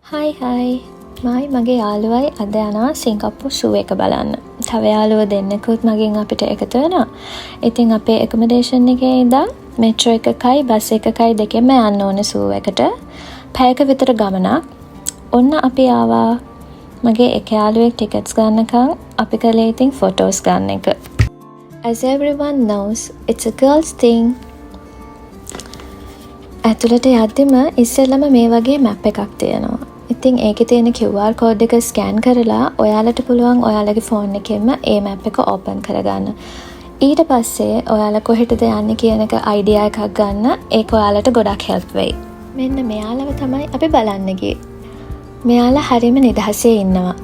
හයි හයි, මයි මගේ යාළුවයි අද යනවා සිංගප්පූ සූ එක බලන්න. තව යාළුවෝ දෙන්නෙකුත් මගින් අපිට එකතු වෙනවා. ඉතින් අපේ ඇකොමඩේෂන් එකේ ඉඳන් මෙට්‍රෝ එකකයි බස් එකකයි දෙකෙන්ම යන්න ඕනේ සූ එකට. පැයක විතර ගමනක්. ඔන්න අපි ආවා. මගේ එක යාළුවෙක් ටිකට්ස් ගන්නකම් අපි කළේ ඉතින් ෆොටෝස් ගන්න එක. As everyone knows, it's a girl's thing. ඇතුළට යද්දිම ඉස්සෙල්ලම මේ වගේ මැප් එකක් තියෙනවා. ඉතින් ඒකේ තියෙන QR code එක ස්කෑන් කරලා ඔයාලට පුළුවන් ඔයාලගේ ෆෝන් එකෙන්ම ඒ මැප් එක ඕපන් කරගන්න. ඊට පස්සේ ඔයාලා කොහෙටද යන්නේ කියන එක අයිඩියා එකක් ගන්න ඒක ඔයාලට ගොඩක් හෙල්ප් වෙයි. මෙන්න මෙයාලව තමයි අපි බලන්න ගියේ. මෙයාලා හරිම නිදහසේ ඉන්නවා.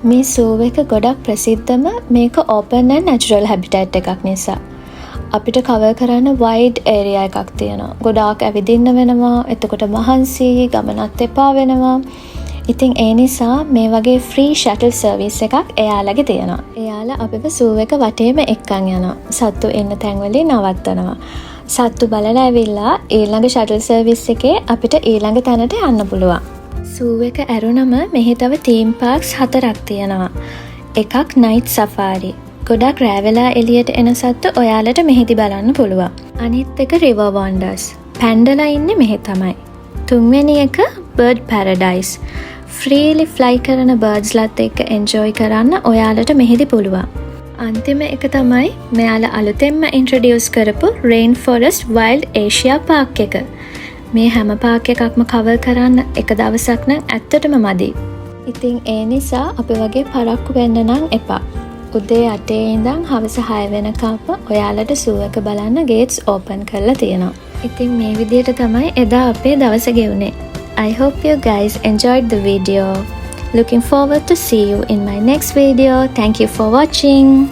මේ සූ එක ගොඩක් ප්‍රසිද්ධම මේක ඕපන් ඇන්ඩ් නැචරල් හැබිටැට් එකක් නිසා. අපිට කවර් කරන්න වයිඩ් ඒරියා එකක් තියෙනවා. ගොඩාක් ඇවිදින්න වෙනවා. එතකොට මහන්සි, ගමනත් එපා වෙනවා. ඉතින් ඒ නිසා මේ වගේ ෆ්‍රී ෂටල් සර්විස් එකක් එයාලගේ තියෙනවා. එයාලා අපිව සූ එක වටේම එක්කන් යනවා. සත්තු ඉන්න තැන්වලින් නවත්තනවා. සත්තු බලලා ඇවිල්ලා ඊළඟ ෂටල් සර්විස් එකේ අපිට ඊළඟ තැනට යන්න පුළුවන්. සූ එක ඇරුණම මෙහි තව තීම් පාක්ස් හතරක් තියෙනවා. එකක් නයිට් සෆාරි. ගොඩක් රෑ වෙලා එළියට එන සත්තු ඔයාලට මෙහිදි බලන්න පුළුවන්. අනිත් එක රිවර් වොන්ඩර්ස්. පැන්ඩලා ඉන්නේ මෙහෙ තමයි. තුන්වෙනි එක බර්ඩ් පැරඩයිස්. ෆ්‍රීලි ෆ්ලයි කරන බර්ඩ්ස්ලත් එක්ක එන්ජොයි කරන්න ඔයාලට මෙහිදි පුළුවන්. අන්තිම එක තමයි මෙයාලා අලුතෙන්ම ඉන්ට්‍රොඩියුස් කරපු rain forest wild Asia Park එක. මේ හැම පාක් එකක්ම කවර් කරන්න එක දවසක් නම් ඇත්තටම මදි. ඉතින් ඒ නිසා අපි වගේ පරක්කු වෙන්න නම් එපා. උදේ 8 ඉඳන් හවස 6 වෙනකම්ම ඔයාලට සූ එක බලන්න ගේට්ස් ඕපන් කරලා තියෙනවා. ඉතින් මේ විදිහට තමයි එදා අපේ දවස ගෙවුනේ. I hope you guys enjoyed the video. Looking forward to see you in my next video. Thank you for watching.